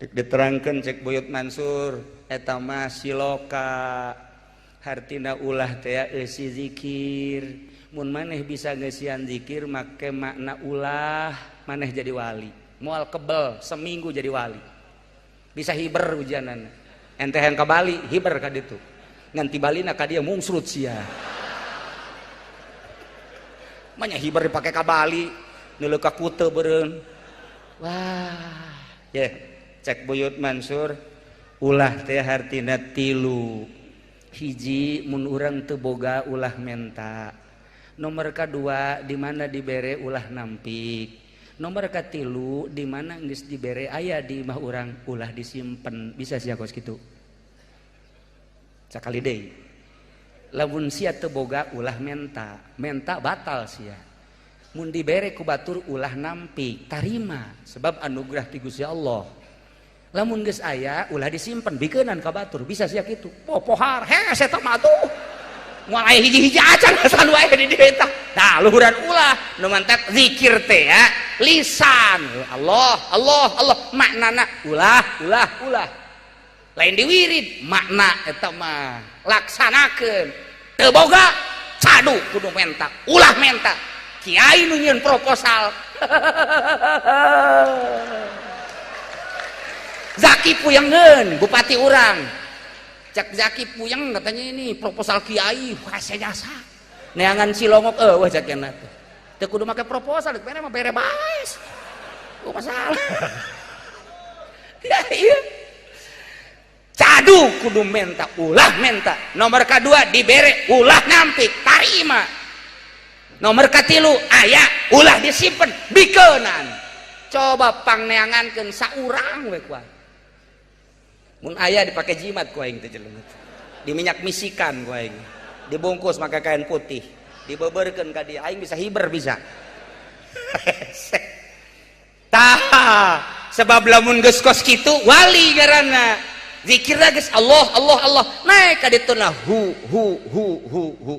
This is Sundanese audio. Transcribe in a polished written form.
Diterangkan cek Buyut Mansur eta mah siloka hartina ulah teh eusi zikir. Mun maneh bisa ngeusian zikir make makna ulah, maneh jadi wali. Moal kebel seminggu jadi wali. Bisa hiber ujianana. Ente yang ka Bali hiber ka ditu. Ngan ti Balina ka dieu mungsrut sia. Manya hiber dipake ka Bali, neuleuh ka Kute beureun. Wah, ye. Cek Buyut Mansur ulah teh hartina tilu. Hiji, mun urang teu boga ulah menta. Nomor kadua, di mana dibere ulah nampik. Nomor katilu, di mana geus dibere aya di imah urang ulah disimpen. Bisa sia kos kitu? Sakali deui, lamun sia teu boga ulah menta, menta batal sia. Mun dibere ku batur ulah nampik, tarima sebab anugerah ti Gusti Allah. Lamun geus aya ulah disimpen, bikeunan ka batur. Bisa sia kitu? Popohar hese eta mah atuh. Moal aya hiji-hiji acan asa nu aya di dieu eta. Tah luhuran ulah nu mantak zikir teh ya lisan Allah Allah Allah maknana ulah ulah ulah. Lain diwirid makna eta mah laksanakeun. Teu boga cadu kudu menta, ulah menta. Kiai nu nyieun proposal. Zaki Puyengeun bupati urang. Cek Zaki Puyeng katanya ini proposal kiai hese jasa. Neangan cilongok eueuh cek cenah teh. Teu kudu make proposal, bere mah bere bae. Oh masalah. Ya iya. Cadu kudu menta, ulah menta. Nomor kedua dibere ulah nampik, tarima. Nomor katilu aya ulah disimpen, bikeunan. Coba pangneangankeun saurang we kuat. Mun aya dipake jimat ku aing teh jelema. Diminyak misikan ku aing. Dibungkus make kain putih, dibeberkeun ka dia, aing bisa hiber bisa. Tah, sebab lamun geus kos kitu wali ngaranna. Zikirna geus Allah Allah Allah, naik ka dituna hu hu hu hu hu.